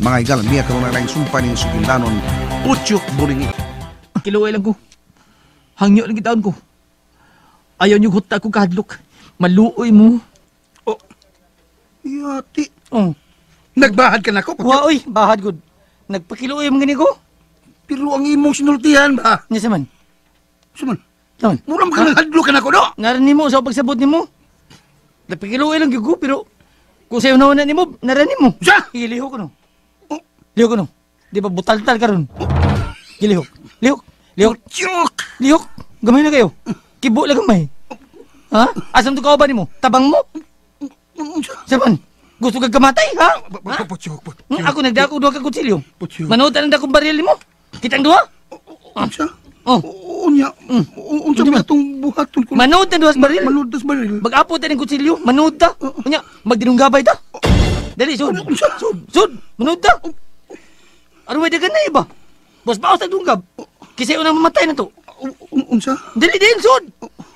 Mga higala, niya karon ang sumpay ning sugindanon, Putyok Bulingi. Kiluoy lang ko. Hangyo lang gitaon ko. Ayaw niyo huta ko kahadlok. Maluoy mo. Oh, yati. Oh. Nagbahad ka na ko, Putyok. Wa oy, bahad gud. Nagpakiluoy man gani ko. Pero ang imong sinultihan ba? Nya sa man. Suman. Taon. Mura man ka nang hadlok ka na ko, no? Ngaran nimo sa pagsabot nimo. Nagpakiluoy lang gyud ko, pero kung sayo na nimo, naran nimo. Sa? Gilihok ko no. Oh. Lihok ko no. Di ba butaltal karon? Gilihok. Lihok. Lihok. Putyok! Lihok. Gamay na kayo. Kibo lang gamay. Ha? Asam to kauban nimo? Tabang mo? Unsa? Saman? Gusto kag kamatay, ha? Ha? Putyok, Putyok. Ako nagdako duha ka kutsilyo. Putyok. Manood ang dakong baril nimo. Kitang duha? Unsa? Oh. Unya. Unsa Unsa ba man? itong buhaton ko? Manood ang duha sa baril. Manood tas baril. Mag-apo ta ning kutsilyo, manood ta. Unya, magdinunggabay ta. Dali, sud. Unsa? Sud, sud, manood ta. Aron way dagan na iba. Bos baos ta dunggab. Kisay unang mamatay na to. Unsa? Dali din, sud.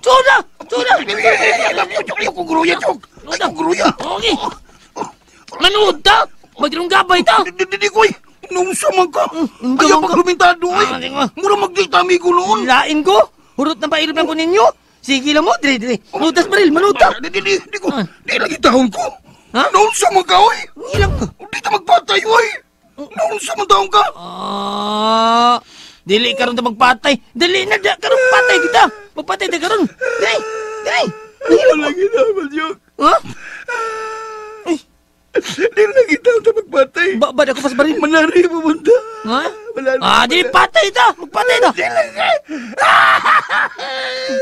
Sud na. Sud na. Ayaw ko gruya, Chok. Ayaw ko gruya. Okay. Manood ta. Magdinunggabay ta. Di ko eh. Nung man ka. Unsa Ayaw man ka? paglumentado eh. Ah, di ko. Mura magdita amigo noon. Lain ko. Hurot na pailom lang ko ninyo. Sige lang mo, dili, dili. Manood tas baril, manood ta. Di ko. Ah. Di lagi taon ko. Ha? Nung man ka, oy. Ilang ka. Di ta magpatay, oy. Nung man taon ka. Ah, dili karon ta magpatay. Dili na da karon patay kita. Magpatay ta karon. Dili. Dili. Lagi naman, Chok. Ha? Di lagi taon ta magpatay. Ba ba ako pas baril. Manari pumunta. Ha? Manari Ah, dili patay ta. Magpatay ta. Di lagi.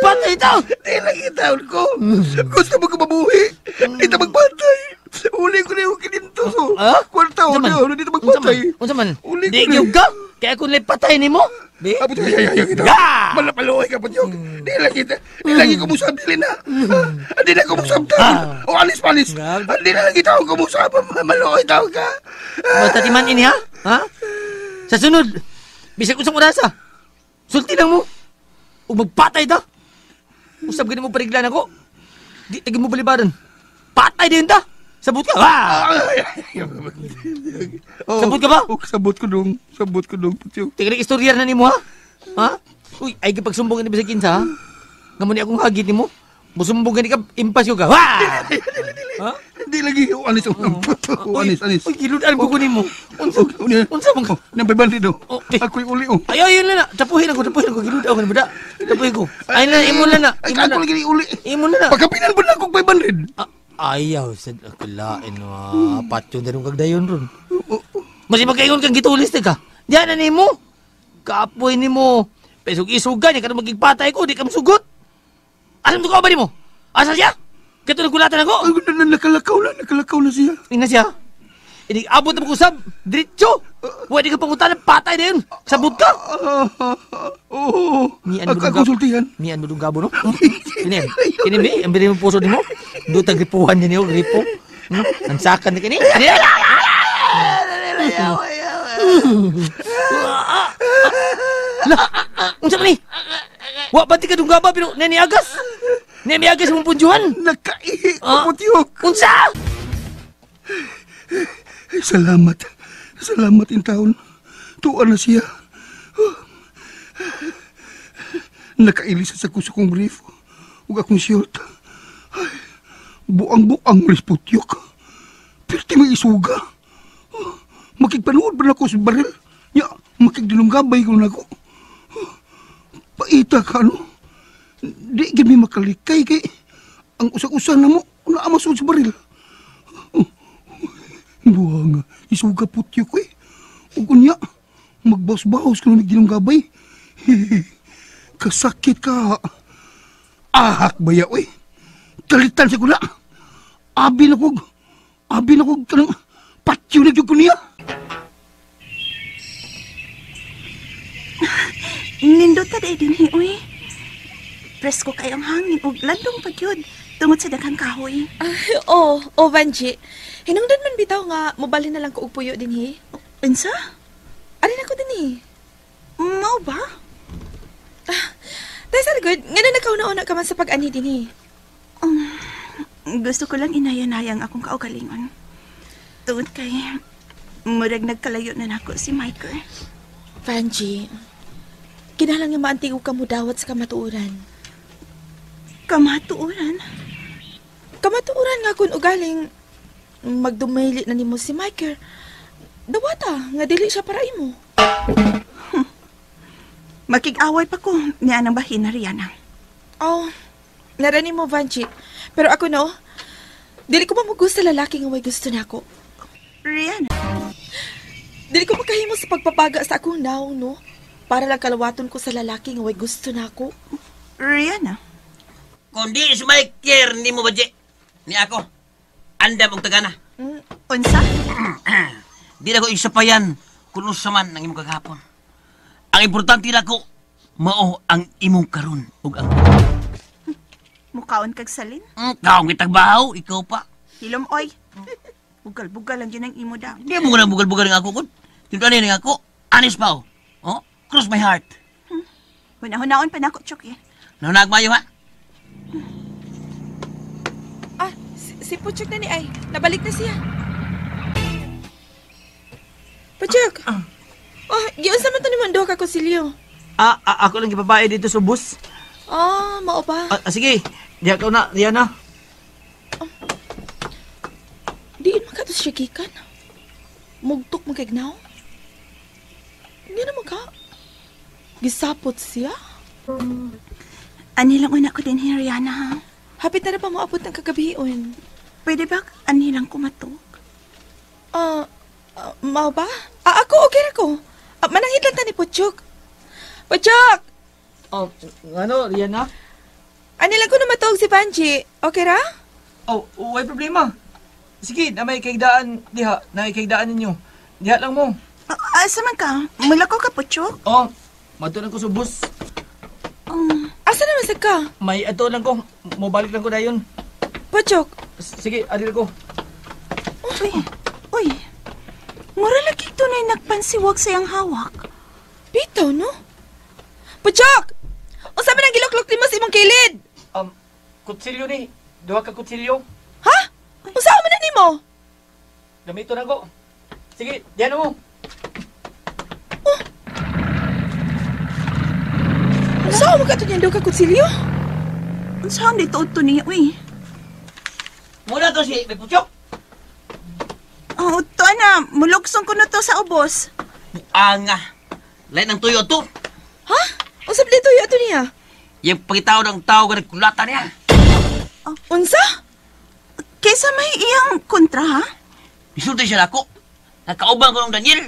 Patay ta. Di lagi taon ko. Gusto mo ko mabuhi. Di ta magpatay. Uli ko na yung kininto. Ha? Kwarta Unsa man? uli. Di ta magpatay. Unsa man? Uli ko Di na. gyud ka. Kaya kung patay nimo. Di. Apo, ay, ay, ay, kita. Ya! Malapaloy ka, Putyok. Di lagi, di lagi kumusab, dili na. Di na kumusab taon. O, alis, alis. Di na lagi taon kumusab. Maluoy taon ka. Basta timan ini ha? Ha? Sa sunod, bisag usang orasa. Sulti lang mo. Ug magpatay ta. Usab gani mo pariglan ako. Di tagi mo balibaran. Patay din ta. Sabot ka. Ah! Oh, Sabot ka ba? Oh, sabot ko dong. Sabot ko dong, Putyok. Tingnan istorya na nimo ha? Ha? Uy, ay gipagsumbong ni bisag kinsa ha? Ngamo ni akong hagit nimo. Musumbong gani ka, impas ko ka. Wah! Ha? Hindi lagi. O, alis. O, Uy, alis, alis. Uy, giludan ko nimo. Unsa? Unsa man ka? Nang 500 do. Oh, eh. Ako'y uli, oh. Ay, ayun na na. Tapuhin ako, tapuhin ako. Giludan ako nimo da. Tapuhin ko. Ay na, imo na na. Ay, Imo na. ako lagi uli. Imo na na. Pagkapinan ba na akong 500? Ah, ayaw, sad akalain wa. Patyon na kag dayon ron. Mas magkaingon kang gitulis na ka. Diyan na nimo. Kapoy nimo. Pesog isugan, niya ka na magigpatay ko, di ka masugot. Alam to ka ba nimo? Asa siya? Kato nagulatan ako. Ay, nakalakaw na, nakalakaw na siya. Ina siya. Inig abot na mag-usab. Diretso. Pwede ka pangutanan, patay na yun. Sabot ka. Oo. Mian mo Ako dong konsultihan. Mian mo dong gabo, no? Kini, kini, mi, ang bili mo puso nimo. Duta gripuhan niya niyo, gripo. Ansakan ni kini. Kini. Lah, unsa man ni? Wa ba ti ka dong gaba pero nani agas? Nani agas mong punjuhan? Nakaihi ko, Ah. Putyok. Unsa? Ay, salamat. Salamat in taon. Tuan na siya. Nakailis sa kuso kong brief. Ug akong shirt. Ay, buang-buang malis Putyok. Perti may isuga. Makigpanood ba na ako sa baril? Ya, makigdinunggabay ko na ako. Paita ka, no? Di gid mi makalikay kay ang usag-usan na mo, naamasod sa baril. Buang, isuga Putyok ko eh. Ug unya, magbaos-baos ko na gabay. Kasakit ka. Ahak ba ya, oy? Talitan sa kula. Abi na kog, kanang patyo na jud ko niya. Nindot ta day dinhi, uy. Presko kay ang hangin ug landong pagyud tungod sa daghang kahoy. Oh, oh, Vanji. Hinungdan man bitaw nga mobalhin na lang ko og puyo dinhi. Unsa? Ari na ko dinhi. Mao ba? Tay sa good, ngano nakauna-una ka man sa pag-anhi dinhi? Gusto ko lang inayanayang akong kaugalingon. Tungod kay Murag nagkalayo na nako si Michael. Vanji, kinahanglan nga maantig og kamudawat sa kamatuoran. Kamatuoran? Kamatuoran nga kun ugaling magdumayli na nimo si Michael. Dawata nga dili siya para imo. Makig-away pa ko niya nang bahin na Rihanna. Oh, narani mo, Vanji. Pero ako no, dili ko mamugusto sa lalaki nga way gusto nako. Rihanna? Dili ko makahimo sa pagpapaga sa akong naong, no? Para lang kalawaton ko sa lalaki nga way gusto nako. Rihanna? Kung di si Michael ni mo, Banji, ni ako, andam og tagana. Unsa? Di na ko isapayan kung unsa man ang imong kagahapon. Ang importante na ko, mao ang imong karon ug ang Mukaon kag salin? Kaong kitagbahaw, ikaw pa. Hilom oy. Bugal-bugal lang yun ang imo daw. Di mo na bugal-bugal ng ako kun. Tintuan ni ako, anis pa oh. Oh, cross my heart. Hunahunahon pa nako, Chok eh. Nahunag mayo ha. Ah, si Puchok na ni ay. Nabalik na siya. Puchok! Oh, giunsa man to ni Mondo ka Kusilyo? Ako lang gibabae dito sa bus. Ah, mao ba? Sige, diha ka na, diha na. Diin man ka to siya gikan. Mugtok man kay gnaw. Nga naman ka. Gisapot siya. Ani lang una ko din, Rihanna, ha? Hapit na na pa moabot ng kagabion. Pwede ba ani lang kumatog? Mao ba? Ako, okay ra ko. Manangit lang ta ni Puchok. Puchok! Oh, ano, Rihanna? Ani lang ko na matog si Banji. Okay ra? Oh, way problema. Sige, na may kaigdaan diha, na may kaigdaan ninyo. Diha lang mo. Asa man ka? Mulakaw ka, Puchok? Oh, madto lang ko sa bus. Asa naman sa ka? May ato lang ko. Mobalik lang ko dayon. Puchok. Sige, adil ko. Uy, uy. Mura lagi tunay nagpansiwag sa iyang hawak. Bitaw, no? Puchok! Unsa man ang giluklok nimo sa imong kilid? Kutsilyo ni. Duha ka kutsilyo. Ha? Unsa man na nimo? Gamito na ko. Sige, diyan mo. Oh. Unsa man ka to niyan duha ka kutsilyo? Unsa ang dito to niya, uy? Muna to si may Puchok. Oh, to na, mulugsong ko na to sa ubos. Buanga. Lain ang tuyo to. Ha? Unsa ba tuyo ato niya? Yung pagkitao ng tao ka nagkulata niya. Oh. Unsa? Kaysa may iyang kontra, ha? Isulti siya nako. Nakauban ko ng Daniel.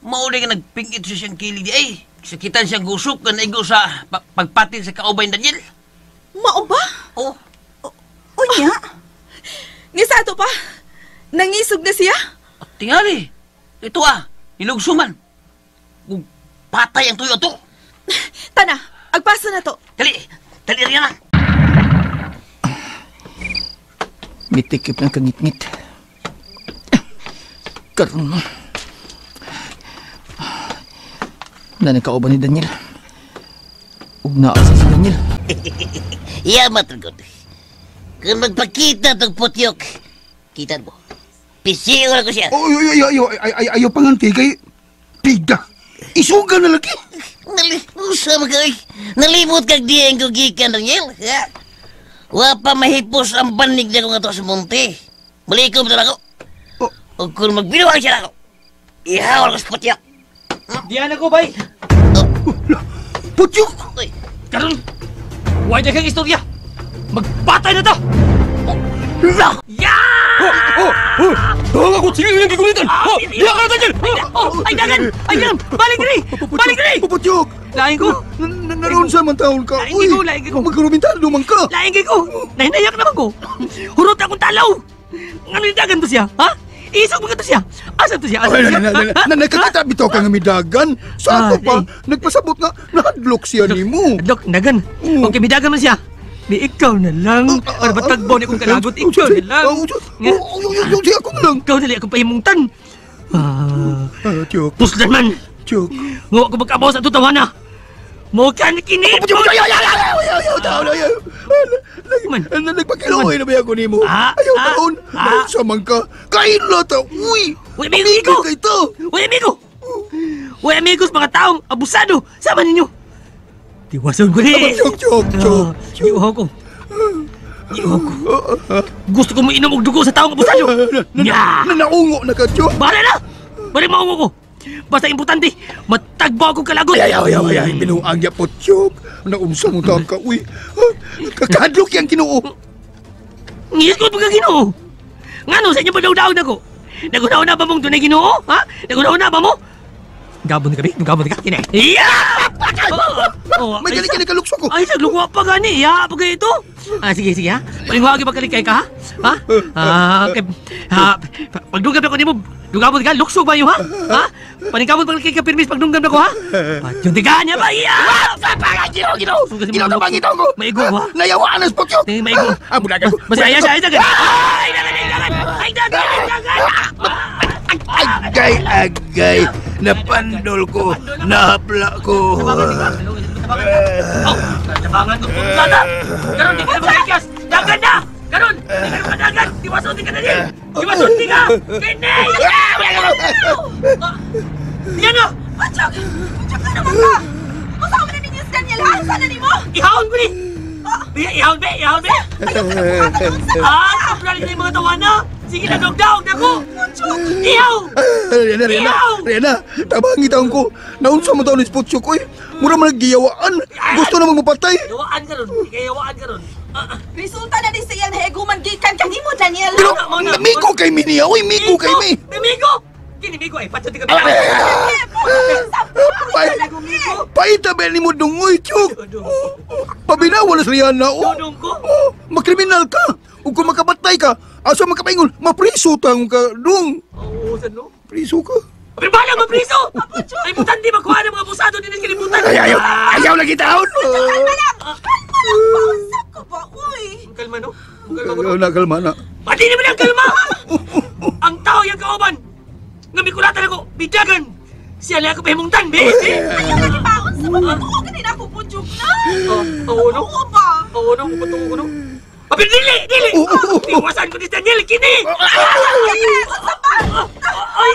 Mauli ka nagpingit siya siyang kilid di ay. Sakitan siyang gusok ka naigo sa pagpatin sa kaubay ni Daniel. Mao ba? Oh. Unya? Nga sa ato pa? Nangisog na siya? Tingali. Ito ah, nilugsuman. Kung patay ang tuyo to. Tana, agpaso na to. Dali, dali Rihanna. Mitikip ng kangit-ngit. Karon mo. Na nagkauban ni Daniel. Ug naasa si Daniel. Iya matugod. Kung magpakita tong putyok, kita mo. Pisiyo na ko siya. Oy, oy, oy, oy, ay, ay, ayaw panganti kay pigda. Isuga na lagi. Usa man kay. Nalimot kag dieng ko gikan, Daniel. Ha? Wa pa mahipos ang banig na ko nga to sa munti. Balikom na ako. Oh. O kung magbinuang siya ako, ihawal ko sa putyok. Diyan ako, bay. Putyok! Uy, Karon, why na kang istorya? Magpatay na ta! La! Ya! Oh! Oh! Oh! Ako sige lang gigulitan! Oh! Diya ka na, Daniel! Oh, ay dagan! Ay dagan! Balik diri! Balik diri! Putyok! Lain ko! Naroon sa man taon ka. Lain ko, lain ko. Magkarumentado man ka. Lain kay ko! Nahinayak naman ko! Hurot akong talaw! Ngano yung dagan to siya? Ha? Isog mga to siya! Asa to siya? Asa Ay, to siya? Ha? nakakita bitaw ka nga midagan. Sa ato Ah, pa, nagpasabot nga, nahadlok siya nimo. Adlok, dagan. Oo. Okay, midagan man siya. Di ikaw na lang. Para batagbo ni akong kalagot, ikaw na lang. Nga. Ako na lang. Ikaw na lang akong pahimungtan. Ah, Tiyok, puslan man. tiyok. Ngawa ko magkabaw sa tutawana. Mo ka ni kini. Ayaw, taon, ayaw. Man. Nagpakiloy na ba ako nimo? Ah, Ayaw, ah, taon. ah. Sa man ka. Kain la ta. Uy! Way amigo Amigo kay to. Way amigo. Way amigos mga taong abusado sama ninyo. Tiwason ko ni. Chok, chok, chok. Giuhaw ko. Giuhaw ko. Gusto ko mainom og dugo sa taong abusado. Nya. Nanaungo na ka, chok. Bahala na. Balik maungo ko. Basta importante, matagbo akong kalagot. Ay, ay, ay, ay, ay, binuang ya po, chok. Naunsa mo taong ka, uy. Kakadlok yang Ginoo. Ngisgot mo ka Ginoo. Ngano sa inyo pa daw na ko? Nagunaw na ba mong tunay Ginoo? Ha? Nagunaw na ba mo? Gabon ka, bi? Gabon ka? Kine. Iya! Oh, May gali kini kalukso ko. Ay, saglugwa pa gani. Iya pa kayo ito. Ah, sige, sige, ha? Palingwagi pa kalikay ka, ha? Ha? Ah, kay, ha? Pagdunggam na ko nimo, dugabon ka, lukso ba yun, ha? Ha? Paningkamot paglikay ka, pirmis, pagdunggam na ko, ha? Patyon, tigaan niya ba? Iya! Ginoo, Ginoo! Ginoo, tabangin ko! Maigo, ha? Nayawaan ang spot, chok! Tingin, maigo. Ah, budagan ko. Basta, ayas, ayas, ayas. Ay, dagan, ay, dagan! Ay, dagan, ay, dagan! Agay, agay! Napandol ko, nahapla ko. Oh, tabangan ko punta. Karon di ka na magigkas. Dagan na! Karon, di ka na madagan. Diwason di ka na din. Diwason di ka. Kini! Yan na! Puchok! Puchok ka naman ka! Usawa na ninyo si Daniel, ha? Sana nimo? Ihawon ko ni! Ihawon be! Ihawon be! Ayaw ka na buhatan doon sa... Ah! Sobra rin yung mga tawana! Sige na, dog-dog na ko! Ihaw! Riana, Riana, Riana, tabangin taon ko. Naunsa mo taon ni spot, chok, uy. Mura man nagiyawaan. Gusto na magmapatay. Yawaan ka ron. Yawaan ka ron. Resulta na din sa iyang naheguman gikan kanimo, Daniel! Pero, migo kay mi niya, uy, migo kay mi. Migo! Kini migo ay patyo di ka. Paita ba ni mo dungoy, chok? Pabinawa na sa Riana, oh. Dudong ko? Oh, makriminal ka. Ug kung makabatay ka, asa makapaingon, mapriso tang ka, dung. Oo, saan no? Priso ka. Pero bahala mapriso! Ay, mutandi makuha ng mga abusado din sa kalibutan. Ay, ayaw, ayaw lagi taon. Kalma lang! Kalma lang! Pausap ko ba, uy? Ang kalma, no? Ang kalma ko, no? Ayaw na, kalma na. Pati naman ang kalma! Ang tao yung kauban! Nga mikulatan ako, bidagan! Siya lang ako pahimungtan, be! Ayaw lagi pausap mo! Patuo ka din ako, Puchok na! Oo, no? Oo ba? Oo, no? Patuo ko, no? Apil, dili! Dili! Iwasan ko ni Daniel, kini! Unsa ba? Ay!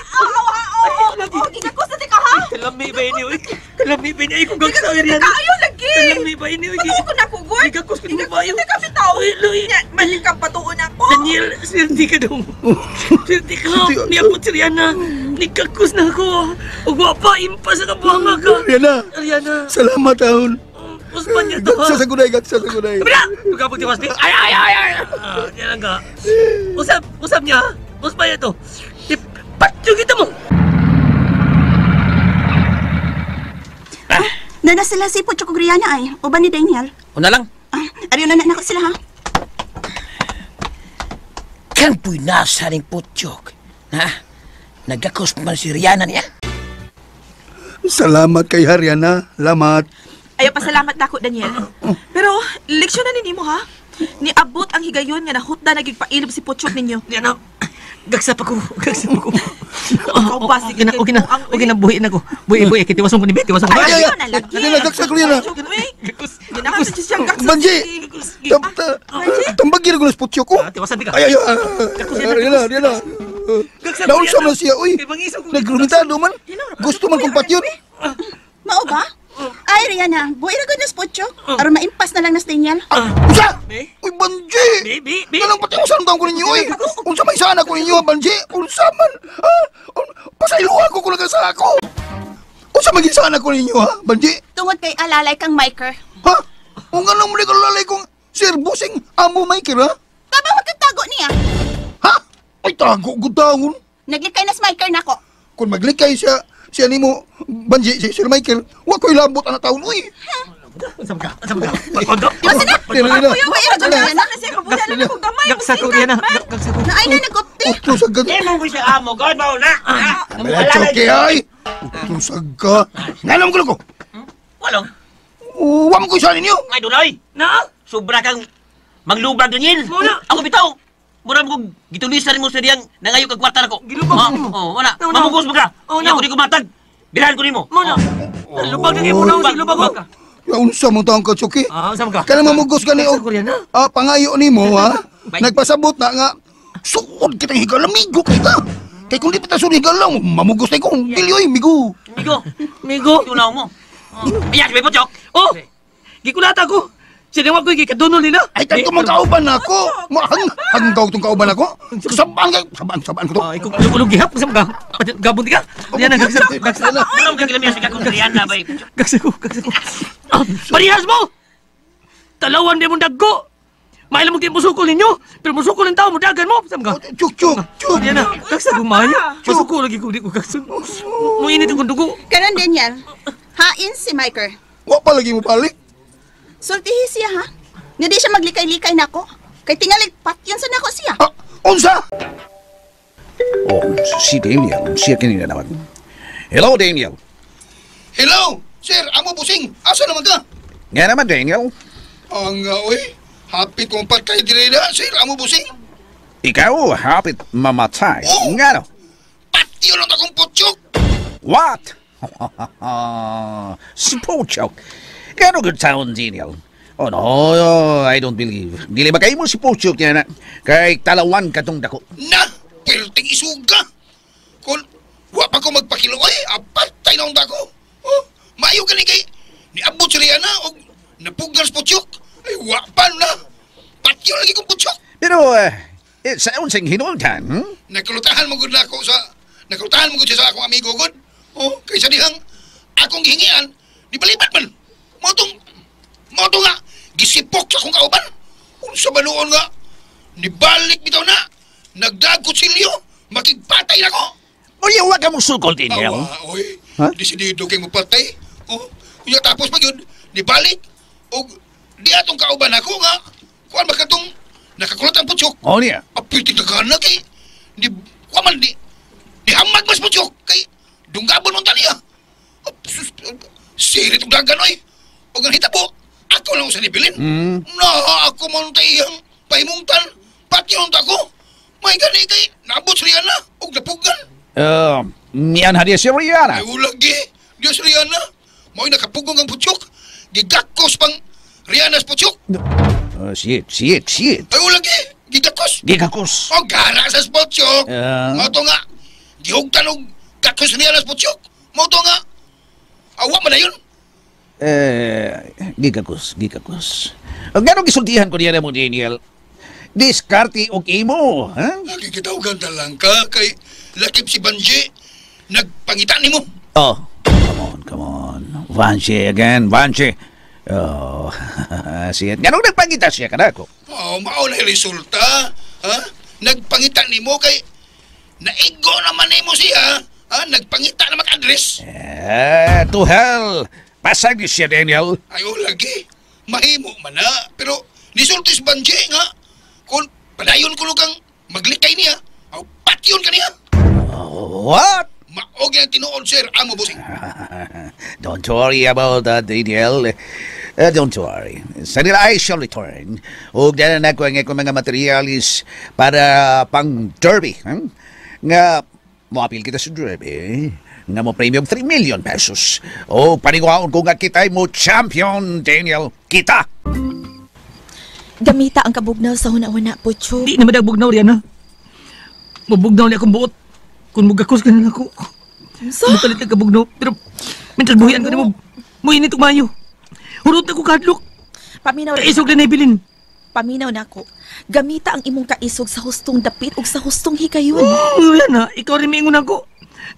Oo, lagi. oo, gigakos na ka, ha? Kalami ba ini, uy? Kalami ba ini? Ay, kung gagsawi riyan. Kaayo lagi! Kalami ba ini, uy? Patuo ko na ko, Gord! Gigakos ko ni bayo. Gigakos na ka, bitaw! Uy, Luy. Nya, Balik kang patuo na ako! Daniel, swerte ka dong. Swerte ka. Niabot si Rihanna. Nigkakos na ako. Ug wa pa, impas sa kabuhanga ka. Riana, Rihanna, salamat taon. uspan niya to. Gagsa sa gunay, gagsa sa gunay. Kabila! Magkapag tiwas ni. Ay, ay, ay, ay! Ah, yan lang ka. Usap, usap niya. Uspan niya to. Ipatyo kita mo! Nana sila si Puchok ug Rihanna ay. Uban ni Daniel. Una lang. Ah, ariyo na na nako sila ha. Kan pu'y nasa ning Puchok. Ha? Nagakos man si Rihanna niya. Salamat kay Riana, lamat. Ayaw pasalamat nako, Daniel. Pero, leksyon na nimo ha. Niabot ang higayon nga nahutda naging pailom si Puchok ninyo. Yan na. Gagsa pa ko. Gagsa pa ko. Ikaw pa, sige, Okay na, okay na. Okay na, buhi na ko. Buhi, buhi. Kitiwason ko ni Betty. Tiwason ko ni Ay, Betty. ay, ay. Riana, gagsa ko Riana. Puchok, uy. Gakos. Ginahan sa siyang gaksa. Banji! Tambagin ko na sa Puchok ko. Ah, tiwasan di ka. Ay, ay, ay. Gakos yan, Riana, Riana. Gagsa ko Naunsa Rihanna. man siya, uy. Kay mangisog ko. Nagrumitado man. Gusto man kong patyon. Mao ba? Ay, Rihanna, buhi ra gud na si Puchok. Aron maimpas na lang na si Daniel. Unsa? Be? Uy, Banji! Be, be, be. Ganang pati usan taon ko ninyo, uy. Unsa may sana ko ninyo, Banji? Unsa man? Ha? Pasayloa ko kung nagasa ako. Unsa man gisana ko ninyo, ha, Banji? Tungod kay alalay kang Miker. Ha? Kung anong muli kalalay kong Sir Busing, amo Michael, ha? Tama magkatago niya. Ha? Ay, tago, gudawon. Naglikay na si Miker nako. Kung maglikay siya, siya nimo, Banji, si Sir Michael, wa ko'y lambot ang taon, uy. Unsa man ka? Unsa man ka? Pagkondo. Tiwasan na. Riana, Riana. Buhi ra gud na Rihanna. Gagsa ko Rihanna. Gagsa ko. Naay na nagupti. Utro sa gag... Di mo ko siya amo, God, mao na. Ha? Choke, ay! Utro sa ga... Ngalam ko lang ko! Walong. Wa mo ko isa ninyo! Ngay dunay. Na? Sobra kang maglubag Daniel. Muna. Ako bitaw. Mura mo kong gitulisan mo sa diyang nangayo kag kwarta nako. Gilubag mo. Oh, wala. No, no. Mamugos mo ka. Oh, Iya no. ko di ko matag. Bilhan ko nimo. Mo na. Lubag na kayo mo na. Lubag ko. Ya, unsa mo taong ka, Choki? Ah, unsa man ka? Kana mamugos gani Gagsa og ko Rihanna. ah, pangayo nimo ha. Bye. Nagpasabot na nga suod kitang higalamigo kita. Kay kung di pa ta surigal lang, mamugos tayo kung dili oy, migo. Migo. Migo. Tunaw mo. Ayan, may Putyok. Oh! Gikulata ko. Sino ko gikadunol nila? Ay, kanto man kauban ako. Hanggaw tong kauban ako. Sabaan ko to. Ay, kung ulog gihap sa mga gabon ka. Yan ang gagsa. Ano kang gilamiya sa kakong Rihanna bay? Gagsa ko. Parehas mo. Talawan di mo dagko. Maila mo di musukol ninyo, pero musukol ng tao mo dagan mo. Sa mga. Chuk. Yan na. Gagsa ko maya. Masuko lagi ko di ko gagsa. Muinit akong dugo. Karon Daniel, hain si Miker. Wa pa lagi mo balik. Sultihi siya ha. Nga di siya maglikay-likay nako. Kay tingalig patyon sa nako siya. Ah, unsa? Oh, si Daniel. Siya kanina naman. Hello, Daniel. Hello, sir, amo busing. Asa naman ka? Nga naman, Daniel. Ang oy, hapit kong patay dire na, sir, amo busing. Ikaw, hapit mamatay. Oh! Nga no? Patyon lang akong putyok. What? Si Putyok. Gano'n good town, Daniel? Oh no, I don't believe. Dili ba kayo mo si Putyok niya na? Kay talawan ka tong dako. Na, perting isuga. Kung wa pa ko magpakilo, ay, apatay na akong dako. Oh, maayo gani kay niabot si Rihanna og napugnan sa Putyok. Ay, wa pa na. Patyon lagi kong Putyok. Pero, sa unsang hinultan, Nakulutahan mo gud na ako sa, nakulutahan mo gud siya sa akong amigo gud. Oh, kaysa dihang akong gihingian, di balibat man. Motong nga, gisipok sa akong kauban. Unsa ba noon nga, nibalik bitaw na, nagdag kutsilyo, makigpatay na ko. Uy, huwag ka mong sukol, Daniel. Awa, oy, Ha? desidido kay mapatay. Oh, unya tapos pa yun, nibalik, og di atong kauban ako nga, kuan ba katong nakakulot ang putyok. Oh, niya. Apitik na kanak eh. Di, kuan man, di hamag mas putyok, kay dunggabon mong taliya. Sirit og dagan, oy. Og ang hitabo, ako lang sa nibilin. Na, ako man tayang pahimungtan, patyon ta ko. May gani kay, naabot si Rihanna, og napugan. Niyan hadiya si Rihanna. Ay, ulagi, Diyos Rihanna. Mo'y nakapugong ang putyok. Gigakos pang Rihanna's putyok. Oh, shit. Ay, ulagi, gigakos. Gigakos. O, gara sa putyok. Mao to nga, gihugtan og gakos Rihanna's putyok. Mao to nga, awa man na yun. Gigakos. Ganong gisultihan ko niya mo, Daniel? Diskarte og imo, ha? Nakikitawgan talang ka kay lakip si Banji. Nagpangita nimo. Oh, come on. Vanche again, Vanche. Oh, siya. Ganong nagpangita siya kanako? Oh, mao na resulta. Ha? Nagpangita nimo kay naigo naman nimo siya. Ha? Nagpangita na mag-address. To hell. Pasag ni siya, Daniel. Ayo lagi. Mahimo man na. Pero nisulti si Banji nga. Kung padayon ko kang maglikay niya, o patyon ka niya. What? Maog ang tinuod, sir. Amo busing. Don't worry about that, Daniel. Don't worry. Sa nila I shall return. Ug dala na ko ang akong mga materialis para pang derby. Nga, moapil kita sa derby. Nga mo premium 3 million pesos. O paniguaon ko nga kita mo champion, Daniel. Kita! Gamita ang kabugnaw sa huna-huna, Pucho. Di na madagbugnaw, Rihanna. Mabugnaw niya akong buot. Kung mugakos ka na ako. Sa? Mutalit ang kabugnaw. Pero, mental buhian ko na mo. Muinit og mayo. Hurot na ko kadlok. Paminaw, Kaisog na naibilin. Paminaw na ako. Gamita ang imong kaisog sa hustong dapit ug sa hustong higayon. Rihanna, ikaw rin miingon ako.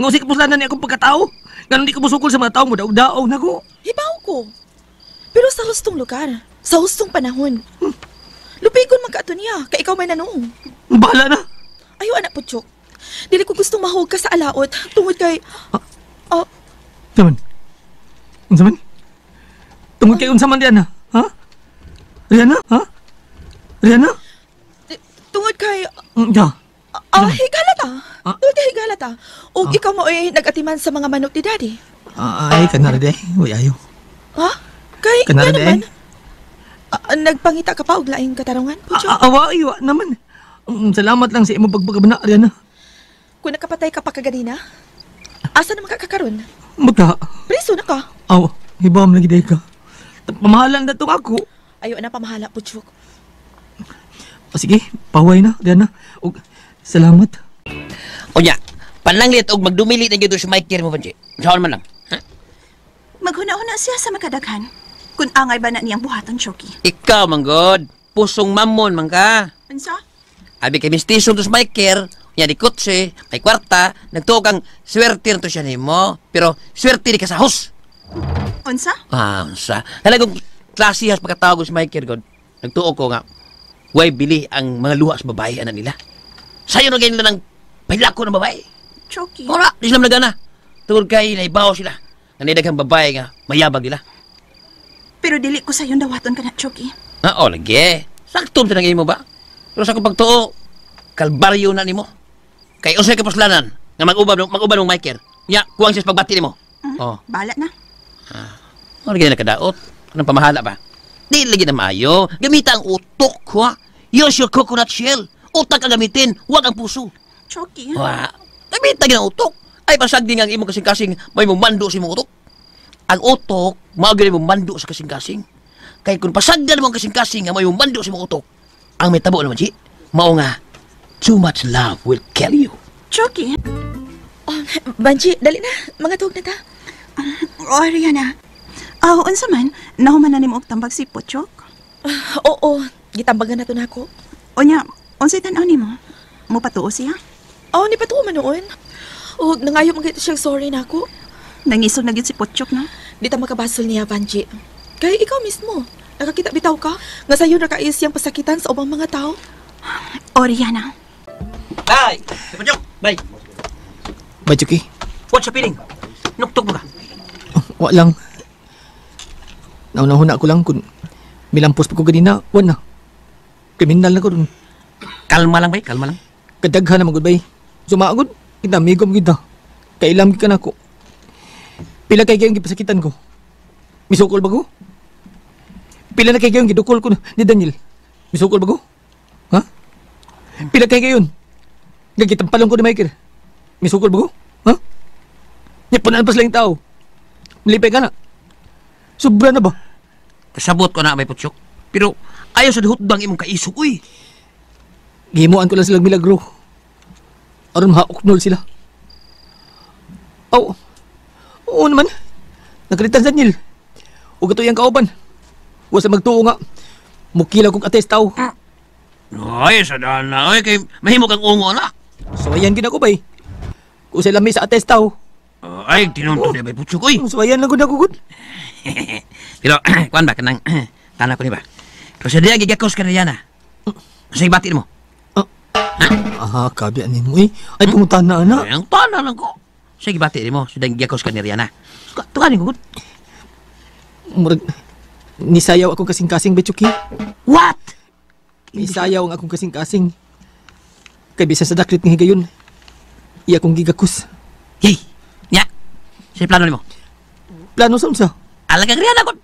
Nga usay kapuslanan niya akong pagkatao. Ganon di ka musukol sa mga tao mo, daog-daog na ko. Hibaw ko. Pero sa hustong lugar, sa hustong panahon. Lupigon man ka ato niya, kay ikaw may nanong. Bahala na. Ayo anak Puchok. Dili ko gustong mahug ka sa alaot tungod kay Unsa man? Unsa man? Tungod kay unsa man Rihanna? Ha? Rihanna? Ha? Rihanna? Tungod kay Ya. Higala ta. Tungod kay higala ta. Ug ikaw mo ay nag-atiman sa mga manok ni Daddy. Ay kanara day. Uy ayo. Ha? Kay Kanara nga naman. day. Nagpangita ka pa og laing katarungan, Puchok? Awa ayo naman. Salamat lang sa imong pagpagabana, Rihanna. Kung nakapatay ka pa kaganina, asa naman ka kakaron? Buta. Preso na ka. Aw, hibam lagi day ka. Pamahalan na tong ako. Ayo na pamahala, Puchok. O, sige, pahuway na, Rihanna. Og salamat. Unya, Pananglit og magdumili na gyud si Mike mo, Banji. Saan man lang. Ha? Maghuna-huna siya sa makadaghan. Kung angay ba na niyang buhaton, Chucky. Ikaw, manggod. Pusong mamon, man ka. Unsa? Abi kay mistiso to si Mike, nya di kotse, may kwarta, nagtuo kang swerte na to siya nimo, pero swerte ni ka sa hos. Unsa? Ah, unsa? Talagang klase has pagkatawag si Mike, god. Nagtuo ko nga, way bili ang mga luha sa babae, anak nila. Sayo na ganyan nila ng pahilako ng babae. Chucky. Ora, di sila nagana. Tungod kay naibaw sila. Nanidaghang babae nga, mayabag nila. Pero dili ko sayon dawaton ka na, Chucky. Ah, oh, lagi. Sakto sa nang imo ba? Pero sa akong pagtuo, kalbaryo na nimo. Kay unsay kapuslanan nga mag-uban mong Michael. Nya, kuwang siya sa pagbati nimo. Oh. Bala na. Ah, lagi na nakadaot. Anong pamahala ba? Di lagi na maayo. Gamita ang utok, ha? Use your coconut shell. Utak ang gamitin, huwag ang puso. Chucky. Wa, gamita gyud ang utok. Ay pasag din ang imong kasing-kasing may mumando sa imong utok. Ang utok, mao gyud mumando sa kasing-kasing. Kay kung pasagdan mo ang kasing-kasing nga may mumando sa imong utok, ang may tabo naman, Chi, mao nga, too much love will kill you. Chucky. Oh, Banji, dali na. Mga tuog na ta. Oh, Rihanna. Oh, unsa man, nahuman na nimo og tambag si Pochok? Oo, gitambagan na to nako. Unya, unsay tan-aw nimo? Mopatuo siya? Oh, ni patuo man noon. Oh, nangayo man gyud siyang sorry nako. Nangisog na gyud si Pochok, no? Di ta makabasol niya, Banji. Kay ikaw mismo, nakakita bitaw ka nga sayo ra kaayo siyang pasakitan sa ubang mga tao. Oh, Rihanna. Bye! Si Pochok, bye! Bye, Chucky. What's happening? Nuktok mo ka? Wa lang. Naunahuna ko lang kung milampos pa ko ganina, wa na. Kriminal na ko dun. Kalma lang, bay. Kalma lang. Kadaghan na magud, bay. Sumaagod, kita migom kita. Kailam ka na ko. Pila kay kayong gipasakitan ko? Misukol ba ko? Pila na kay kayong gidukol ko ni Daniel? Misukol ba ko? Ha? Pila kay kayon? Gagitampalong ko ni Michael. Misukol ba ko? Ha? Nipunaan pa sila yung tao. Malipay ka na. Sobra na ba? Kasabot ko na may Putsok. Pero ayaw sa hutbang imong kaisog, uy. Gihimuan ko lang silang milagro. Aron mahauknol sila. Aw, oo naman. Nagkalitan sa Daniel. Huwag ito iyang kauban. Huwag sa magtuo nga. Mukila kong ates tao. Ay, sa dana. Ay, kay mahimo kang ungo na. So ayan gina ko bay. Kung sila may sa ates tao. Ay, tinunto niya bay Putsok, uy. So ayan lang ko gud. Pero, kuan ba, kanang, tana ko ni ba? Pero sa diya, gigakos ka na yan, ah. Sa ibati mo. Ah, kabianin mo, eh. Ay, pumunta na, anak. Ay, ang tana lang ko. Sa ibati mo, sa diya gigakos ka ni Rihanna. Tukanin ko, gud. Murag, nisayaw akong kasing-kasing, Bechuki. What? Nisayaw ang akong kasing-kasing. Kay bisan sa daklit nga higayon, iya akong gigakos. Yay! Nya! Sa plano nimo? Plano sa unsa? Alagang Rihanna, gud.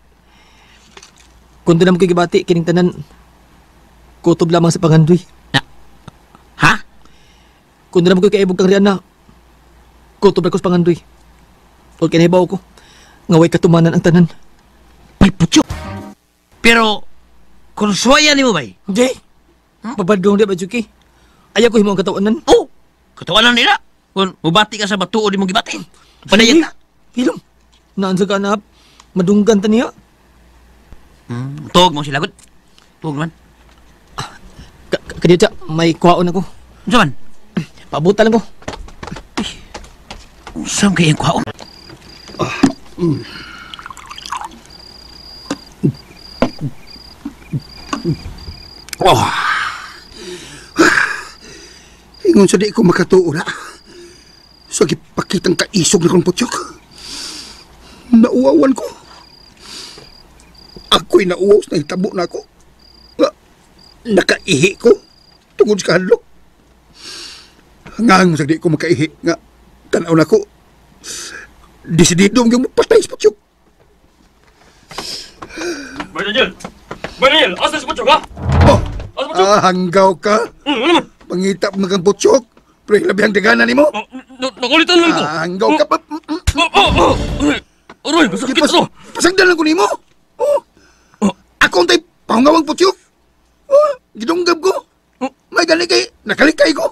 Kung doon naman kay gibati, kining tanan, kutob lamang sa pangandoy. Na. Ha? Kung doon naman ko'y kaibog kang Rihanna, kutob ako sa pangandoy. O kinahibaw ko, ngaway katumanan ang tanan. Bay, Putsok! Pero, kung suwayan ni mo, bay? Hindi. Pabadong di ba, Juki? Ayaw ko himo ang katawanan. Oh! Katawanan nila! Kung mubati ka sa batuo, di mo gibati. Panayan ka. Hilom. Naan sa kanap, madunggan ta niya. Tuog mo sila, gud. Tuog naman. Kadiyo, may kuhaon ako. Unsa man? Pabutan lang ko. Unsa man kay iyang kuhaon? Oh. Ingon sa di ko makatuo na. Sa gipakitang kaisog na kong Putsok. Nauwawan ko. Ako'y nauwaw sa nahitabo na ako. Nakaihi ko. Tungod sa kahadlok. Ngang sa di ko makaihi. Nga, tanaw na ko. Desidido ang patay sa Putsok. Bay Daniel! Bay Daniel! Asa si Putsok, ha? Oh! Asa Putsok? Ah, hanggaw ka. Ano man? Pangita mo kang Putsok. Pero hilabihang dagana ni mo. Nakulitan lang ko. Ah, hanggaw ka pa. Aroy, masakit ito. Pasagdan lang ko ni mo. Oh. Ako ang tayo pahungawang Putsok. Oh, gidunggab ko. May gani kay, nakalikay ko.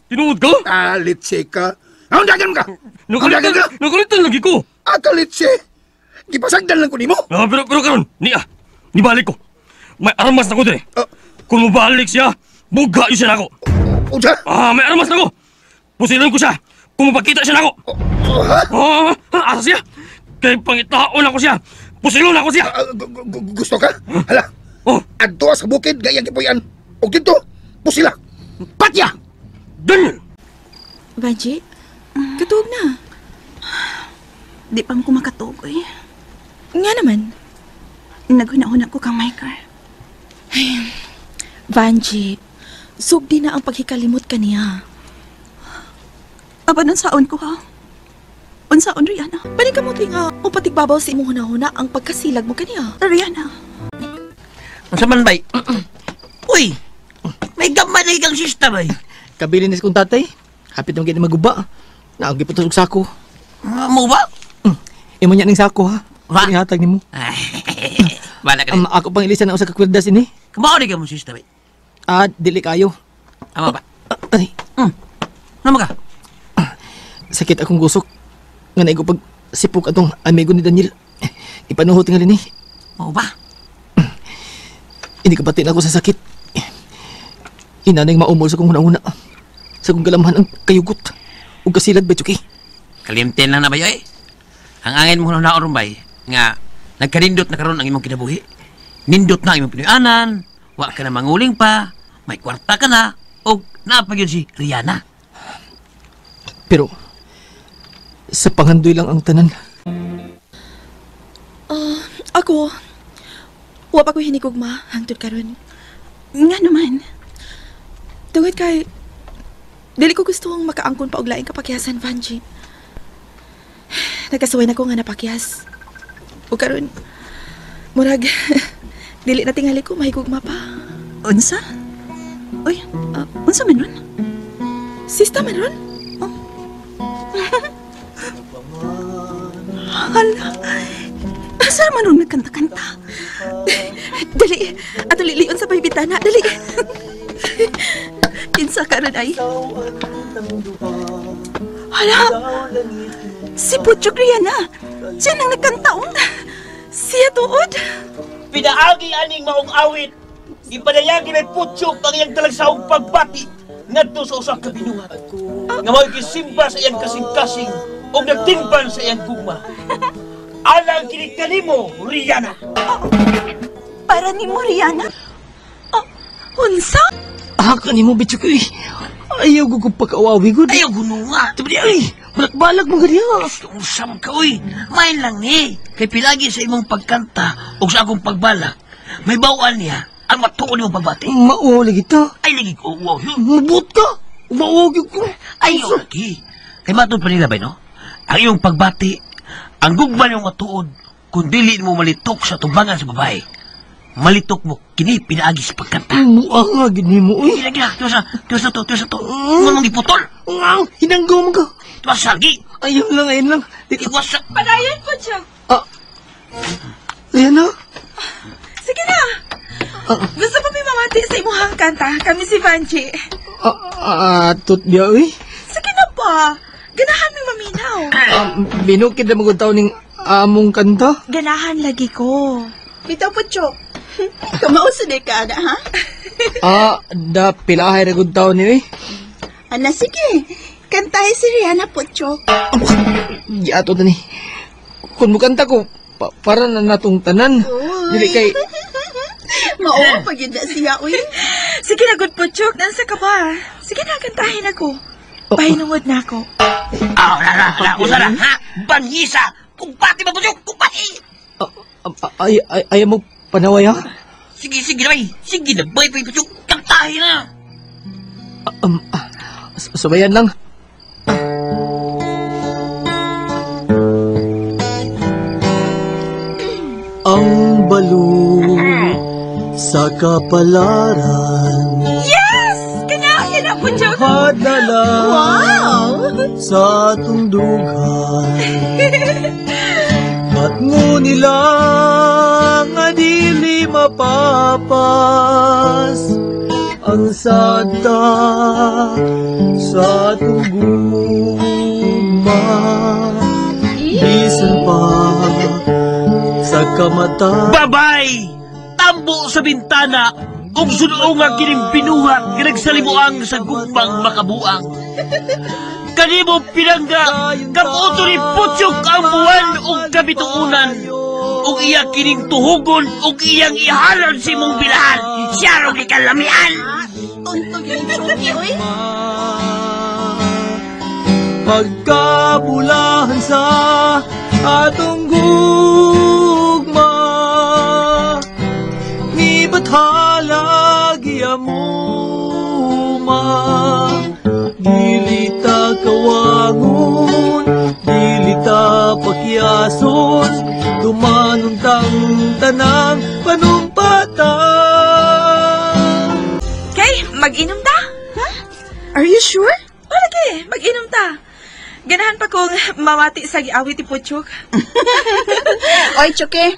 Tinuod ka? Ah, litse ka. Naundagan ka! Naundagan ka! Nagkulitan lagi ko. Akalit siya! Gipasagdan lang ko nimo. Pero karon, niya. Nibalik ko. May armas na ko dire. Kung mabalik siya, buga yun siya nako. Unsa? May armas na ko. Pusilon ko siya. Kung mapakita siya nako. Ha? Asa siya? Kay pangitaon ako siya. Pusilon ako siya. Gusto ka? Hala. Oh. Adto sa bukid gayang gipuy-an. Og didto, pusila. Patya. Daniel. Vanji, katuog na. Di pa ko makatuog eh. Nga naman. Naghuna-huna ko kang Michael. Ay, Vanji, sugdi na ang paghikalimot kaniya. Apan unsaon ko ha? Unsaon, Rihanna? Balik ka mo tinga, upatigbabaw sa imong hunahuna ang pagkasilag mo kaniya. Rihanna. Unsa man bay? Uy, may gamay na ikang sista bay. Kabilin ni kong tatay. Hapit naman gini maguba. Naagi pa to og sako. Mo ba? Imo niya ning sako ha. Ba? Ihatag nimo. Bala ka. Ako pang ilisan ang usa ka kwerdas ini. Kamao ni ka mo sista bay. Dili kayo. Ama ba? Ay. Nama ka? Sakit akong gusok. Nga naigo pag sipok atong amigo ni Daniel. Ipanuhot nga ni. Mao ba? Hindi ka batin ako sa sakit. Inanay maumol sa kong una-una. Sa kong galamhan ang kayugot. Ug kasilag ba, Chuki? Kalimten lang na ba eh? Ang angin mo na naoron bay, nga nagkanindot na karon ang imong kinabuhi. Nindot na ang imong Pinoyanan, wa ka na manguling pa, may kwarta ka na, o naapag yun si Rihanna. Pero, sa panghandoy lang ang tanan. Ako, wa pa ko hinigugma hangtod karon. Nga naman. Tungod kay dili ko gusto ang makaangkon pa og laing kapakyasan, Vanji. Nagkasuway na ko nga napakyas. O karon, murag dili na tingali ko mahigugma pa. Unsa? Uy, unsa man ron? Sista man ron? Oh. Hala, asa man ron nagkanta-kanta? Dali, ato lilion sa paybitana, dali. Kinsa ka ron ay? Hala, si Butchok Rihanna. Siya nang nagkanta, oh. Siya tuod. Pinaagi aning maong awit. Ipadayagi may Butchok ang iyang talagsaong pagbati ngadto sa usa ka binuhat. Nga mao'y gisimba sa iyang kasing-kasing ug nagtimban sa iyang gugma. Alang kini kanimo, Rihanna. Para nimo, Rihanna? Oh, unsa? Kanimo, bitch ko eh. Ayaw ko kong pagkawawi ko. Ayaw gununga. Tabi ay, balak-balak mo ganiya. Usam ka, uy. Main lang ni. Kay pilagi sa imong pagkanta o sa akong pagbalak, may bawaan niya ang matuon imong pagbati. Mauwaw lagi ta. Ay, lagi ko, uwaw yun. Mabot ka. Mauwaw yun ko. Ayaw lagi. Kay matod pa nila ba, no? Ang iyong pagbati, ang gugma niyong matuod, kung dili mo malitok sa tubangan sa babae, malitok mo, kini pinaagi sa pagkanta. Mua nga, gini mo, uy. Gina, gina, tuwas na to, tuwas na to. Nga mong iputol. Nga, hinanggaw mo ka. Tuwas sa lagi. Ayun lang, ayun lang. Iwas sa... Padayon po siya. Ayan na. Sige na. Gusto pa may mamati sa imuhang kanta. Kami si Vanji. Tut biya, uy. Sige na ba? Ganahan mi maminaw. Binukid na mga tao ning among kanta. Ganahan lagi ko. Bitaw po, Chok. Kamauso na ka, ana, ha? Da, pilahay na good tao niyo, eh. Ana, sige. Kantahe si Rihanna po, Chok. Giato na ni. Kung mukanta ko, para na natong tanan. Uy. Dili kay... Mao, pag yun na siya, uy. Sige na, good po, Chok. Nansa ka ba? Sige na, kantahin ako. Pahinungod na ako. Na, na, usa na, ha? Banhisa! Kumpati ba po, Chok? Kumpati! Ay, mo panaway, ha? Sige, sige na, bay. Sige na, bay, bay, Chok. Kantahin na! Subayan lang. Ang balo sa kapalaran. Yes! Kanahin na po, Chok! Hadala Wow! sa tungdugan. At ngunila nga dili mapapas ang sata sa tungguman. gugma, bisan pa sa kamata. Babay! Tambo sa bintana ug sunuonga kining binuhat nga nagsalimuang sa gugmang makabuang. Kanimo pinangga, kabuto ni Putyok ang buwan ug kabituunan. Ug iya kining tuhugon ug iyang ihalon sa imong bilahan. Siya rong ikalamian. Tonto yun, Chucky, oy. Pagkabulahan sa atong gugma, ni bathala giyamuma. Dili ta kawangon, dili ta pakiason, tumanon tang tanang panumpatan. Kay, mag-inom ta? Ha? Are you sure? O lagi, mag-inom ta. Ganahan pa kong mamati sa giawit ni Puchok. Oy, Chucky,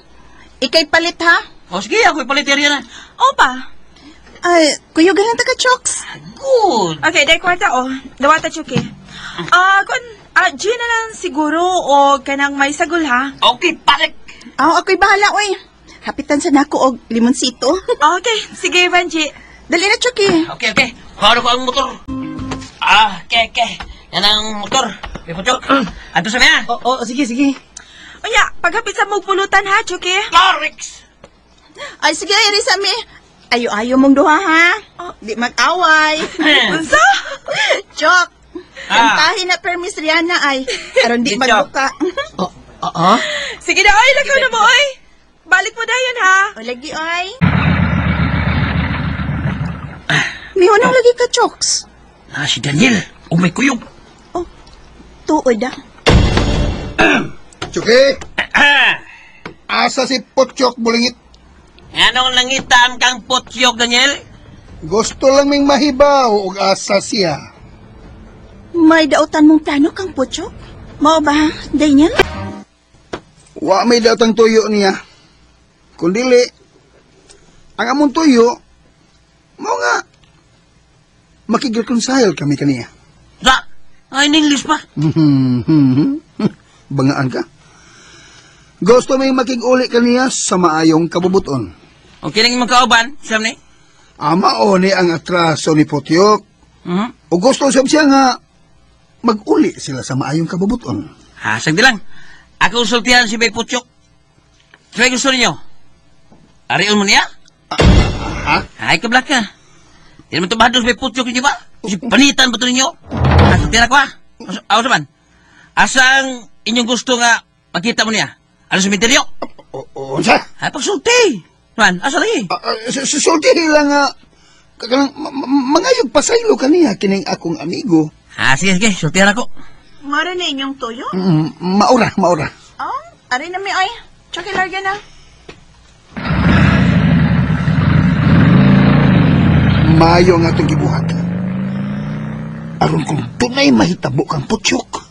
ikay palit ha? O sige, ako ipalit area na. Opa. Ay, kuyugan lang ta ka, Chokes. Good. Okay, dahil kwarta oh. Dawata, Chucky. Kun, gin na lang siguro o kanang may sagol ha? Okay, palit. Aw, ako'y bahala, oy. Hapitan sa nako og limonsito. Okay, sige, Benji. Dali na, Chucky. Okay, okay. Kuha ko ang motor. Okay, okay. Yan ang motor. May Puchok. Ato sa niya. Oo, sige, sige. Unya, paghapit sa mugpulutan ha, Chucky. Correct. Ay, sige, Risa, mi. Ayo-ayo mong duha, ha? Di mag-away. Unsa? Chok, kantahin na per Miss Rihanna, ay. Aron di magbuka. Sige na, oy. Lakaw na mo, oy. Balik mo dayon, ha? O, lagi, oy. Mihunong lagi ka, Choks. Ah, si Daniel. O may kuyog. Oh, tuod, ah. Chucky! Asa si Putyok bulingit? Anong nangitam kang Putyok, Daniel? Gusto lang ming mahibaw og asa siya. May dautan mong plano kang Putyok? Mao ba, Daniel? Wa may daotang tuyo niya. Kung dili, ang among tuyo, mao nga, makig-reconcile kami kaniya. Sa? Ay, in English pa. Bangaan ka. Gusto may makig-uli kaniya sa maayong kabubuton. Okay lang yung magkauban, siyam ni? Ama o ni ang atraso ni Putyok. Mm-hmm. O gusto siyam siya nga mag-uli sila sa maayong kabubuton. Ha, sagdi lang. Ako sultihan si Bay Putyok. Sige, gusto ninyo? Arion mo niya? Ha? Ay, kablak ka. Di naman ito bahadong si Bay Putyok ninyo ba? Si panitan ba ito ninyo? Ha, sultihan ako ha. Ako saman. Asang inyong gusto nga makita mo niya? Ano sa cementerio? O, unsa? Ay, pagsulti. Man, asa lagi? Sulti lang nga. Kanang mangayog pasaylo kaniya kining akong amigo. Ha, sige, sige. Sultihan ako. Mara na inyong tuyo? Maura, maura. Oh, ari na mi ay. Chucky, larga na. Mayo nga itong gibuhat. Aron kung tunay mahitabo kang Putyok,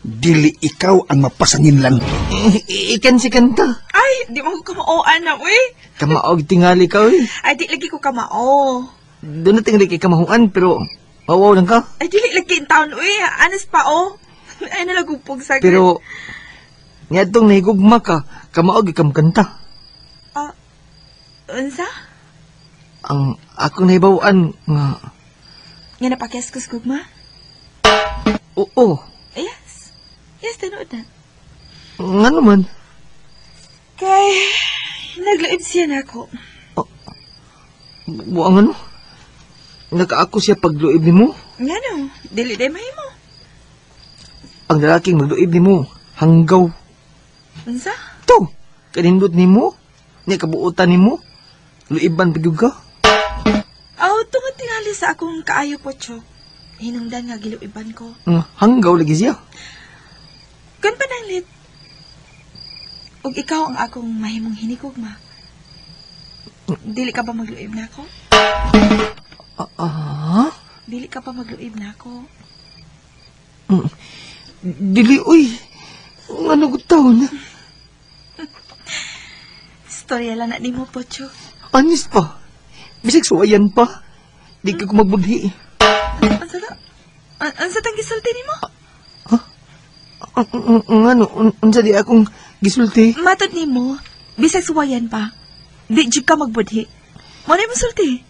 dili ikaw ang mapasangin lang. Ikan si kanta. Ay, di mo ko kamao, na, uy. Kamaog tingali ka, uy. Ay, di lagi ko kamao. Doon na tingali kay kamahuan, pero mawaw lang ka. Ay, dili lagi in town, uy. Anas pa, oh. Ay, nalagupog sa Pero, niadtong nahigugma ka, kamaog ikam kanta. Unsa? Ang akong nahibawan nga... Nga napakyas ko sa gugma? Oo. Yes. Yes, tinuod na. Nga naman. Kay, naglaib siya na ako. Oh, buang ano? Nakaako siya pagluib ni mo? Nga no, dili day mahimo. Ang lalaking magluib ni mo, hanggaw. Unsa? To, kanindot ni mo, niya kabuotan ni mo, luiban pa gyud ka. Aw, tungod tingali sa akong kaayo po, Chok. Hinungdan nga giluiban ko. Hanggaw lagi siya. Kun pananglit. Ug ikaw ang akong mahimong hinigugma. Dili ka ba magluib na ako? Dili ka pa magluib na ako? Dili, uy. Ano ko taon? Storya lang na di mo, Pocho. Anis pa. Bisag suwayan pa. Di ka ko magbudhi. Ansa ta? Ansa tang gisulti nimo? Ha? Ngano, unsa di akong gisulti? Matod nimo, bisag suwayan pa. Di jud ka magbudhi. Mo na imong sulti.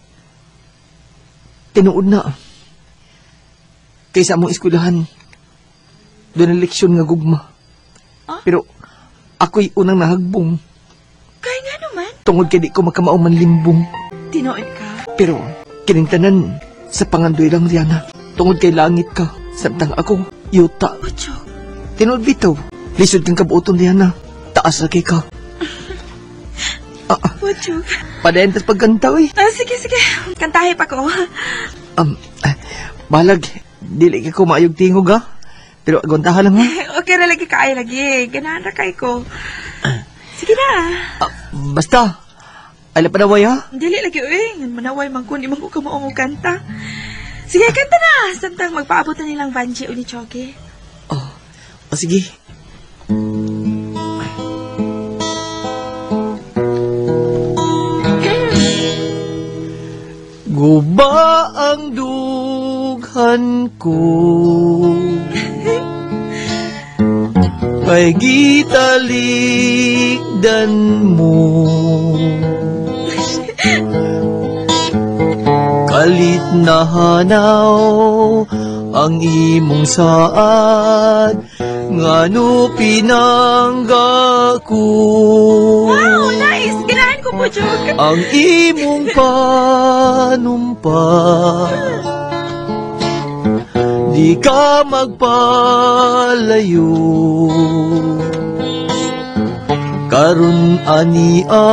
Tinuod na. Kaysa among eskwelahan, doon ang leksyon nga gugma. Ah? Pero ako'y unang nahagbong Kay nga naman, tungod kay di ko makamao manlimbong. tinuod ka. Pero kinintanan sa pangandoy lang, Rihanna. Tungod kay langit ka, samtang ako, yuta. Puchok. Tinuod bitaw, lisod kang kabuoton, Rihanna. Taas na kay ka. Puchok. Padayon tas pagkanta, oy. Ah, sige, sige. Kantahe pa ko. Balag, dili ka ko maayog tingog, ha? Pero aguntahan lang, ha? Okay ra lagi kaay lagi. Ganahan ra kay ko. Sige na. Basta, ala panaway, ha? Dili lagi uy. Ngan manaway man kun imong ko kamao mo kanta. Sige, kanta na. Samtang magpaabot na nilang Vanji o ni Choki. O, sige. Guba ang dughan ko kay gitalikdan mo. Kalit na hanaw ang imong saad, ngano pinangga ko. Wow, nice! Ganahan ko po, Chok. Ang imong panumpa, di ka magpalayo. Karon ania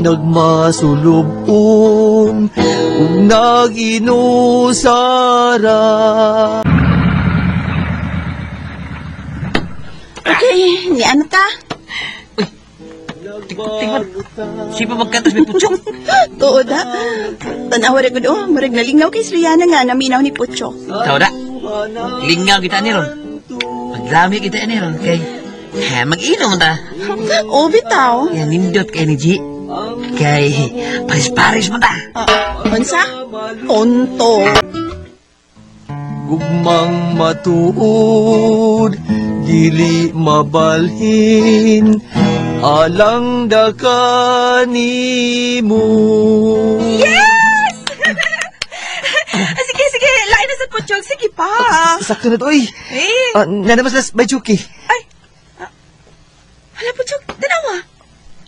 nagmasulubon ug naginusara. Okay, ni ano ta? Tingnan. Sipa magkantos may Puchok. Tuod ha. Tanawa ra gud oh, murag nalingaw kay Rihanna nga naminaw ni Puchok. Tao na. Lingaw kita ni ron. Maglami kita ni ron kay ha, mag-inom ta. O bitaw. Yan nindot kay ni G. Kay paris-paris mo ta. Unsa? Tonto. Gugmang matuod, dili mabalhin, alang daka nimo. Yes! Sige, sige. Lain na sa Puchok. Sige pa. Sakto na to, oy. Eh. Nanamas las by Chucky. Hala, Puchok. Tanawa.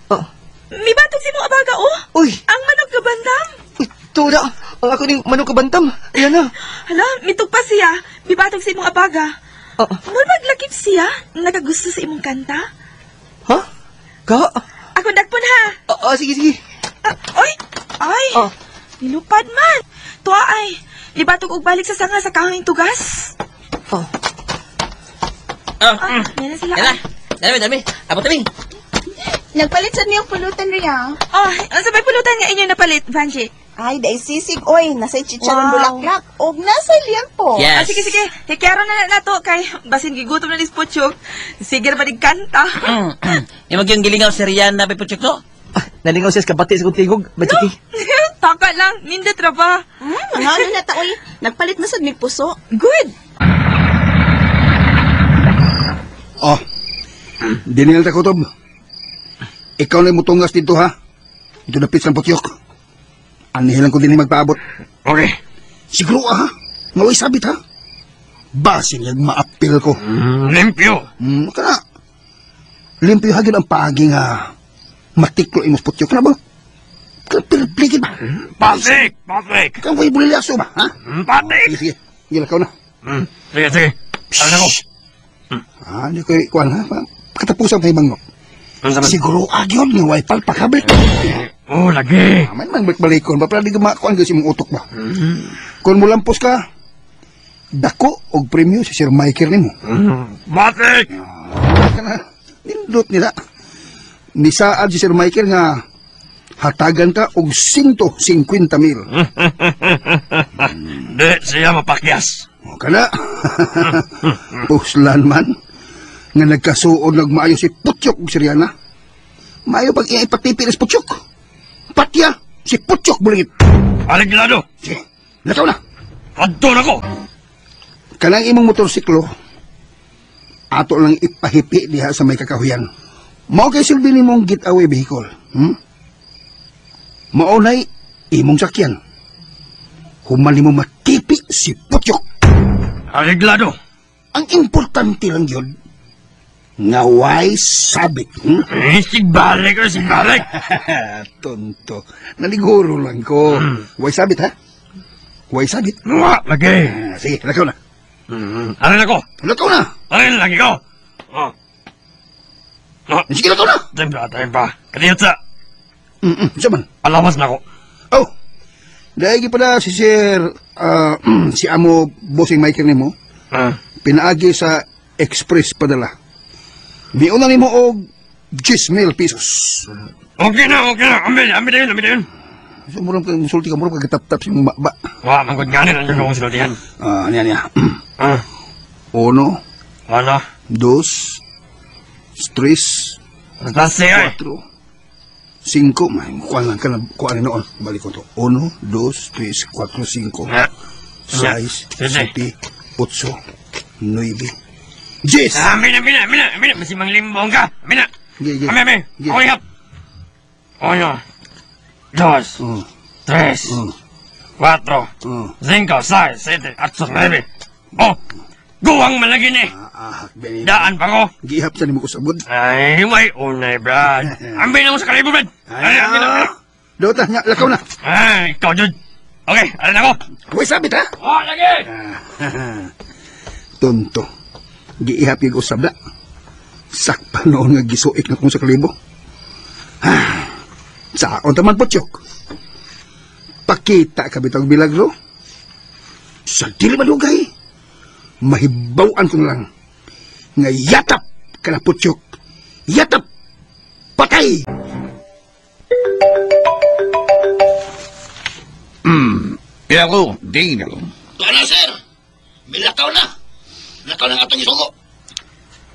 Oh. Mibatog si mong abaga, oh. Uy. Ang manok kabantam. Uy, tuod na. Ang ako ning manok kabantam. Ayan na. Hala, mitog pa siya. Mibatog si imong abaga. Ah. Mura maglakip siya. Nakagusto sa imong kanta. Ha? Ka? Ako dagpon ha. Sige, sige. Oy! Ay! Nilupad man. Tuwa ay. Libatog og balik sa sanga sa kahoy tugas. Oh. Ah, yan na sila. Yan na. Dami, dami. Abot kami. Nagpalit sad niyang pulutan Ria. Oh, ang sabay pulutan nga inyo napalit, Vanji. Ay, dai sisig oy, nasa chicharon Wow. bulaklak og nasa liempo. Yes. Ah, sige, sige. Hekero na na to kay basin gigutom na ni Puchok. Sige ra ba dig kanta. Imag yung gilingaw si Rihanna may Puchok to. Nalingaw siya sa kabati sa kong tingog, by Chucky. Taka lang, nindot ra ba? Mga ano na ta oy, nagpalit na sad mig puso. Good. Oh, Daniel Takotob. Ikaw na mutungas dito ha. Ito na pits ng putyok. Anihilan ko din magpaabot. Okay. Siguro ha. Ngaway sabit ha. Basin yung maapil ko. Limpyo. Kana. Limpyo hagin ang paagi nga. Matiklo imos putyok na ba? Kapirpligid ba? Patik! Patik! Kang way bulilyaso ba? Ha? Patik! Sige, sige. Sige, lakaw na. Sige, sige. Ano ko? Ah, hindi ko ikuan ha. Katapusan tayo bangok. Siguro agyon nga way palpakabit. Oh, lagi. May man balikon ba pero di makuan gyud sa imong utok ba. Kung mulampos ka, dako og premyo si Sir Michael nimo. Matik! Kana nindot nila. Nisaad si Sir Michael nga hatagan ka og 150 mil. Di siya mapakyas. O kana. Puslan man nga nagkasuod nagmaayo si Putyok ug si Rihanna. Maayo pag iya ipatipi ni si Putyok. Patya si Putyok bulingit. Ariglado! Sige, lakaw na. Adto na ko! Kanang imong motorsiklo, Ato lang ipahipi diha sa may kakahuyan. Mao kay silbi nimong getaway vehicle. Mao nay imong sakyan. Human nimo matipi si Putyok. Areglado. Ang importante lang yun, nga way sabit. Eh, sigbalik o sigbalik. Tonto. Naliguro lang ko. Way sabit, ha? Way sabit. Wa, lagi. Ah, sige, lakaw na. Arin ako. Lakaw na. Arin lagi ko. Oh. Oh. Sige, lakaw na. Time pa, time pa. Kaniyot sa. Siya man. Alawas na ako. Oh. Dahil pala si Sir, si Amo Bossing Michael nimo, pinaagi sa express padala. Miuna nimo og 10,000 pesos. Okay na, okay na. Ambil, ambil na yun, ambil na yun. So, murang kang musulti ka, murang kagitap-tap si mong ba. Wa, manggod nga nila yung akong sultihan. Ah, niya, niya. Uno. Ano? Dos. Tres. Klase, ay. Cuatro. Cinco. May, kuha lang ka na, kuha na noon. Balik ko to. 1, 2, 3, 4, 5. 6, 7, 8, 9, 10. Amin, amin, amin, amin. Masih manglimbong ka. Amin na. Ge, ge. Amin, amin. Ge. Okay, hap. Uno. Dos. Tres. Cuatro. Cinco, seis, siete, ocho, nueve. Oh! Guwang malagi ni. Daan pa ko. Gihap sa nimo ko sabod. Ay, may unay, Brad. Ambil na mo sa kalibo, Brad. Ay, ambil na. Dota, nga, lakaw na. Ay, ikaw, Jud. Okay, alin ako. Uy, sabit, ha? Oh, lagi! Tonto. Giihap yung usab na. Sakpa noon nga gisuik na kong sa kalibo. Saon taman po, Tiyok. Pakita ka bitang bilagro. Sa dili madugay. Mahibawan ko na lang. Nga yatap ka na, Putyok. Yatap! Patay! Hello, Daniel. Tuwa na, sir! Milakaw na! Lakaw na nga itong isugo.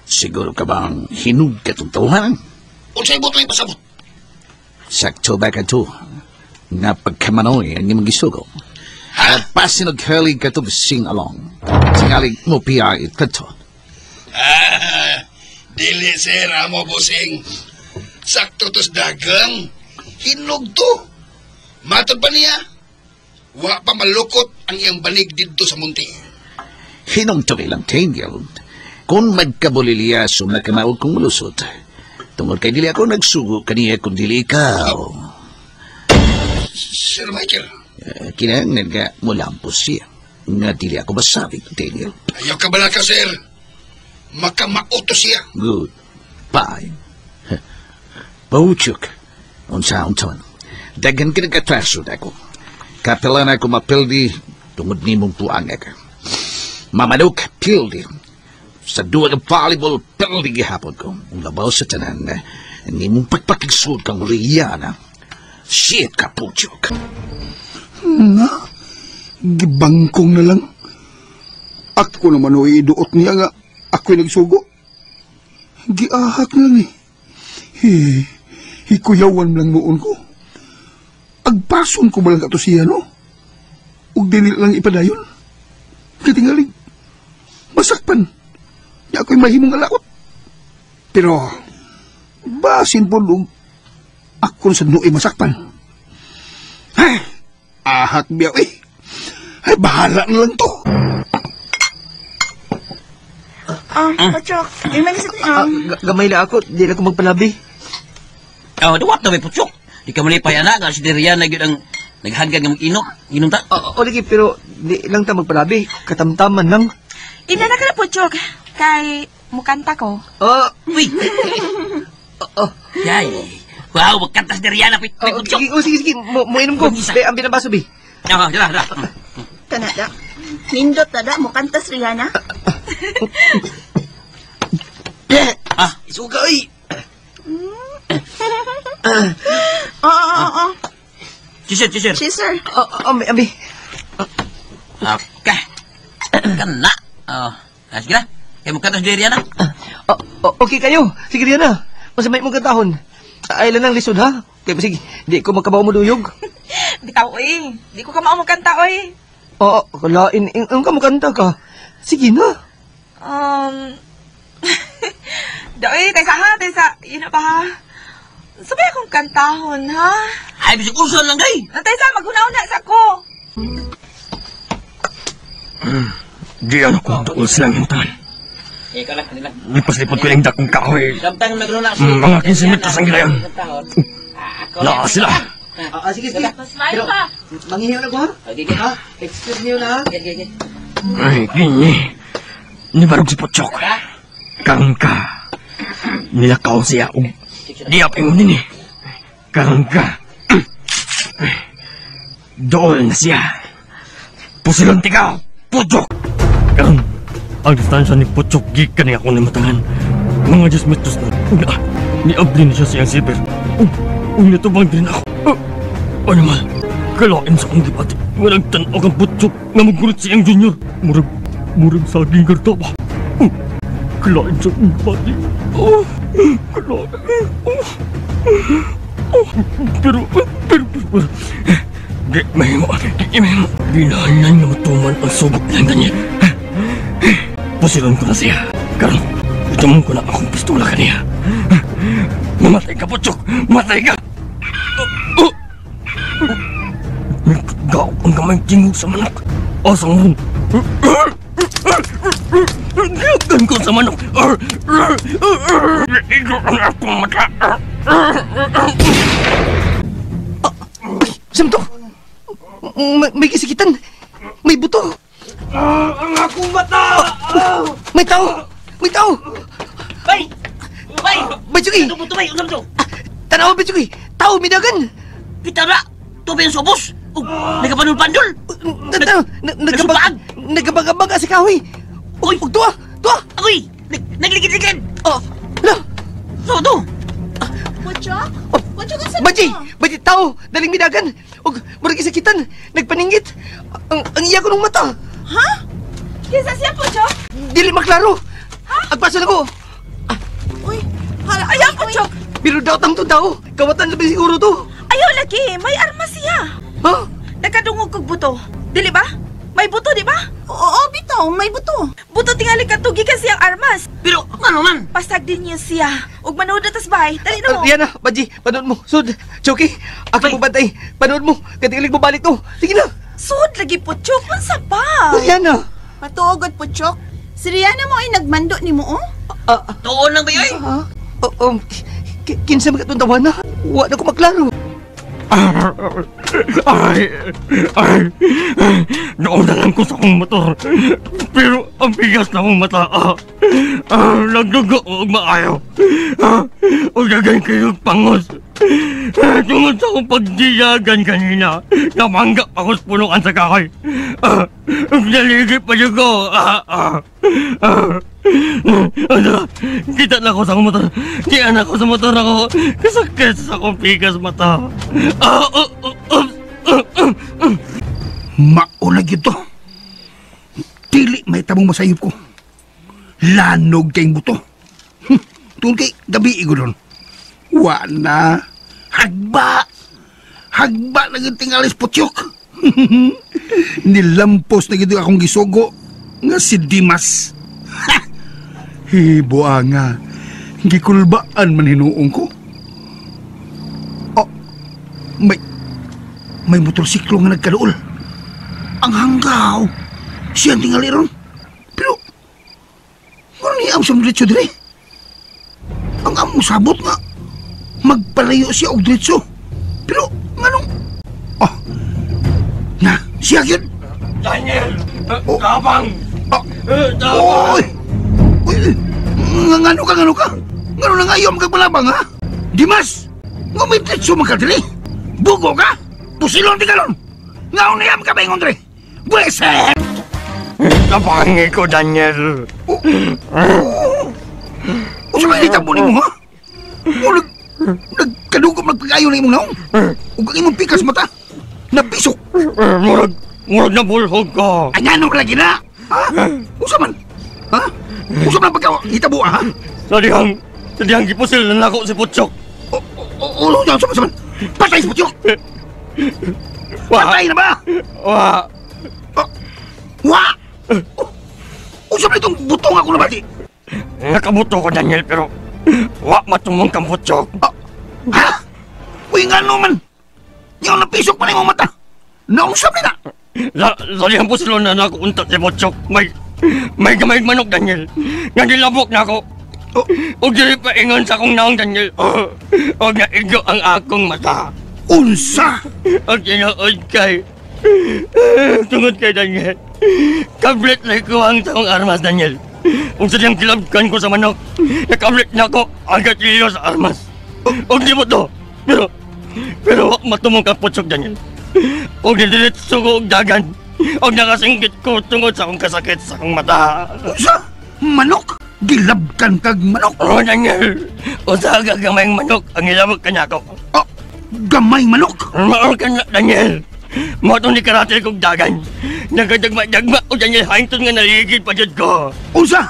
Siguro ka bang hinug ka itong tawhan? Unsay buto yung pasabot? Sakto ba ka to? Nga pagkamanoy ang imong gisugo. Ha? Pasin og curly ka to sing along. Singaling mo piya it ka to. Ah, dili sir, amo busing. Sakto tos dagang. Hinog to. Matod pa niya. Wa pa malukot ang iyang banig didto sa munti. Hinog to ilang Daniel. Kung magkabulilya, sumakamaog kong malusot. Tungod kay dili ako nagsugo kaniya kung dili ikaw. Sir Michael. Kinahanglan nga mulampos siya. Nga dili ako masabi, Daniel. Ayaw ka bala ka, sir. Makamauto siya. Good. Bye. Pauchuk. Unsa unton. Daghan ka nagkatraso na ako. Kapila na ako mapildi tungod nimong puangag. Mamanok, pildi. Sa duwa ng volleyball, pildi gihapon ko. Ang labaw sa tanan, nimong pagpakigsud kang Rihanna. Shit ka, Puchuk. Na, gibangkong na lang. Ako naman o iduot niya nga ako'y nagsugo. Giahak na lang eh. Hikuyawan lang noon ko. Agpason ko ba lang ato siya, no? Ug dili lang ipadayon. Katingalig, masakpan. Niya ako'y mahimong alaot. Pero, basin po nung ako sa nuoy masakpan. Ay, ahak biyaw eh. Ay, bahala na lang to. Pachok, yung nag-isip, Gamay na ako, di na ako magpalabi. Oh, duwat na may Puchok. Di ka malipay, anak. Nga si Deriana yun ang naghagad nga mag-inom. Inom ta? O, lagi, pero di lang ta magpalabi. Katamtaman lang. Ina na ka na, Puchok. Kay mukanta ko. Oh, uy. Yay. Wow, magkanta si Deriana, Puchok. Sige, oh, sige, sige. Muinom ko. Be, ang binabaso, be. Ah, dala, dala. Kanada. Nindot na da, mukanta si Rihanna. Ah, isuga, oy. Oo, oo, oo. Chisir, chisir. Chisir. Oo, ambi, ambi. Okay. Kana. Oh, sige na. Kaya mukanta si Rihanna. Okay kayo. Sige, Rihanna. Masamay mong kantahon. Ay lang ng lisod, ha? Kaya sige, di ko magkabaw mo duyog. Bitaw, oy. Di ko kamao mo kanta, oy. Oo, kalain. Ang ka mo kanta ka. Sige na. Doy, taysa ha, taysa. Yun na ba ha? Sabay akong kantahon, ha? Ay, bisig uson lang, day. Taysa, maghuna-una sa ko. Di ano kung tuol silang hintan. Ipaslipot ko yung dakong kahoy. Mga 15 metros ang gilayon. Naa sila. Sige, sige. Smile pa. Manghihiyo na ko, ha? Ha? Excuse niyo na, ha? Ay, kini. Nibarog si Pochok. Karon ka. Nilakaw siya og diap ingon nini. Karon ka. Dool na siya. Pusilon tika, Pochok. Karon, ang distansya ni Pochok gikan niya akong namatangan. Mga 10 metros na. Niabli na siya siyang silver. Ug nitubang din ako. Ano man, kalain sa akong gibati. Nga nagtan-aw kang Pochok nga maggunot siyang junior. Murag saging garta ba? Kalain sa akong gibati. Kalain. Pero, di mahimo. Ginahanan nga matuman ang sugok lang Daniel. Pusilon ko na siya. Karon, itumong ko na akong pistola kaniya. Mamatay ka, Pochok! Matay ka! Gaok ang gamay tingog sa manok. Asang ron. Giyagan ko sa manok. Igo ang akong mata. Samto! May kisikitan! May buto! Ang akong mata! May tao! May tao! Bay! Bay! Bajuki! Buto, bay! Unam to! Tanawa, Bajuki! Tao, midagan! Kita na! Tubig ang subos! Nagkapanul-pandol! Nagkabag-abag sa kahoy! Uy! Tuwa! Tuwa! Agoy! Nagligid-ligid! Oh! Hala! So, to! Pochok? Pochok, asa Baji! Baji, tao! Daling midagan! Og murag isakitan! Nagpaningit! Ang iya ko ng mata! Ha? Kinsa siya, Pochok? Dili maklaro! Agpaso na ko! Uy, hala, Ayaw, Pochok! Pero daw tang to tao! Kawatan labi siguro to! Ayaw lagi! May arma siya! Ha? Nakadungog kog buto. Dili ba? May buto, di ba? Oo, bitaw, may buto. Buto tingali katugi kasi ang armas. Pero, ano man? Pasag din niya siya. Ug manood na tas bay. Dali na mo. Rihanna, Baji, panood mo. Sud, Choki, ako mo bantay. Panood mo. Katigalig mo balik to. Sige na. Sud lagi, Pochok. Unsa pa? Rihanna. Matuogod, Pochok. Si Rihanna mo ay nagmando ni mo, oh? Tuon lang ba yun? Kinsa magatong tawa na? Wa na ko maklaro. Ay, noon na lang ko sa akong motor. Pero ang bigas na akong mata. Nagdugo og maayo. Og daghan kayo pangos. Tungod sa akong pagdiyagan kanina, namangga pa ko sa punuan sa kahoy. Naligi pa yun ko. Ano, kita na ako sa akong motor. Diyan ako sa motor ako. Kasakit sa akong pikas mata. Maulag yun to. Dili may tamong masayop ko. Lanog kayong buto. Tungkol kay gabi ko doon. Wa na. Hagba. Hagba na yung tingalis Pochok. Nilampos na gito akong gisugo nga si Dimas. Ha! Hibuha nga. Gikulbaan man hinuong ko. Oh, may motorsiklo nga nagkaluol. Ang hanggaw. Siya ang tingali ron. Pero, ano niya ang sumdritso dire? Ang among sabot nga, magpalayo siya og dritso. Pero, nganong... Oh, na, siya yun. Daniel! Kabang! Oy! Uy! Ngano ka, ngano ka? Ngano na nga iyo magpalabang, ha? Dimas! Nga may dritso magkadiri? Bugo ka? Pusilon di ka ron! Ngaon niya magkabaingon diri? Buweset! Napangi ko, Daniel. Usa ba dita mo nimo, ha? O nagkadugom nagpag-ayo na imong naong? Ug ang imong pikas mata? Nabisok! Murag na bulhog ka! Ay, ngano lagi na? Ha? Usa man? Ha? Usa man pagka hitabo, ha? Sa dihang gipusil na nako si Pochok. O, usa man? Patay si Pochok! Patay na ba? Wa! Wa! Usa man itong butong ako nabati? Nakabuto ko, Daniel, pero wa matumong kang Butchok. Ha? Uy, nga naman. Yung napisok pa na imong mata. Nausap ni na. Sa dihang puslon na nakuuntat si Butchok. May gamay manok, Daniel. Nga nilabok na ako. Og dili pa ingon sa akong naong, Daniel. Og naigo ang akong mata. Unsa? Og tinuod kay tungod kay Daniel. Kablit na ikuwang sa akong armas, Daniel. Ug sa diyang kilabkan ko sa manok, nakablit na ako agad ilo sa armas. Og di mo to. Pero wak matumong kang Putsok, Daniel. Og nidiretso ko og dagan. Og nakasinggit ko tungod sa akong kasakit sa akong mata. Unsa? Manok? Gilabkan kag manok? Oo, Daniel. Usa ka gamayng manok ang ilabok kanako. Oh, gamay manok? Maor ka na, Daniel. Mao tong nikaratil kog dagan. Nagadagma-dagma ko, Daniel. Hangtod nga naligid pa jud ko. Unsa?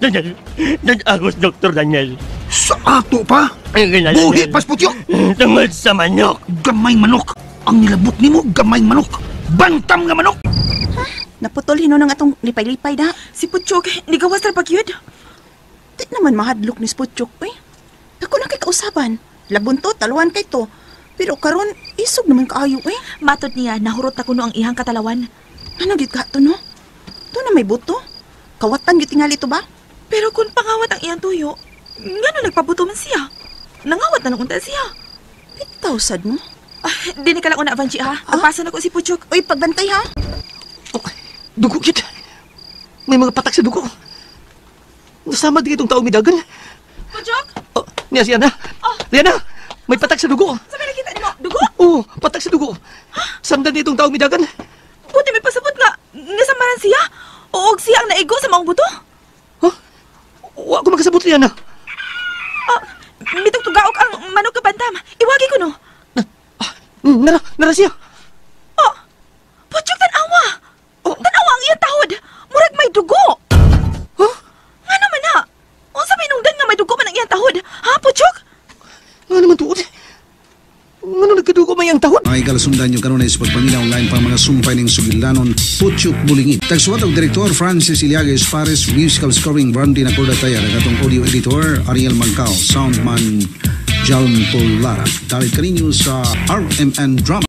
Daniel, nag-agos Dr. Daniel. Sa ato pa? Ay, ganyan, Buhi Daniel. pas Putyok. Tungod sa manok. Gamay manok. Ang nilabok nimo gamay manok. Bantam nga manok. Naputol hinon ang atong lipay-lipay da. Si Putyok, nigawas ra pagyud. Di naman mahadlok ni Putyok, uy. Ako na kay kausaban. Labon to, taluan kay to. Pero karon isog naman kaayo, eh. Matod niya, nahurot na kuno ang ihang katalawan. Ano gid ka to, no? To na may buto. Kawatan gyud tingali to ba? Pero kung pangawat ang iyang tuyo, ngano nagpabuto man siya? Nangawat na lang unta siya. Bitaw sad mo. Ah, di ni ka lang una, Vanji, ha? Agpasa na ko si Putyok. Uy, pagbantay ha. Oh, dugo yun. May mga patak sa dugo. Nasama din itong taong midagan. Putyok! Oh, niya si Ana. Rihanna, may patak sa dugo. Sa may nakita nimo, dugo? Oo, patak sa dugo. Samdan itong taong midagan. Buti may pasabot nga, nga samaran siya. O og siya ang naigo sa maong buto. Huh? Wa ko makasabot, Rihanna. Ah, mitugtugaok ang manok ka bantam. Iwagi ko no. Nara, nara siya. Oh, Putyok, tanawa. Oh. Tanawa ang iyang tahod. Murag may dugo. Huh? Nga naman na. Unsa may nungdan nga may dugo man ang iyang tahod? Ha, Putyok? Nga naman tuod. Nga nagkadugo may ang tahod? Mga ikalasundan nyo kanunay sa pagpaminaw online pa mga sumpay ng sugilanon Putyok Bulingit. Tagsuwat og Direktor Francis Iliagues Pares, Musical Scoring Randy Nacorda Tayar, ang atong audio editor Ariel Mancao, Soundman Jalm Polara. Dalit kaninyo sa RMN Drama.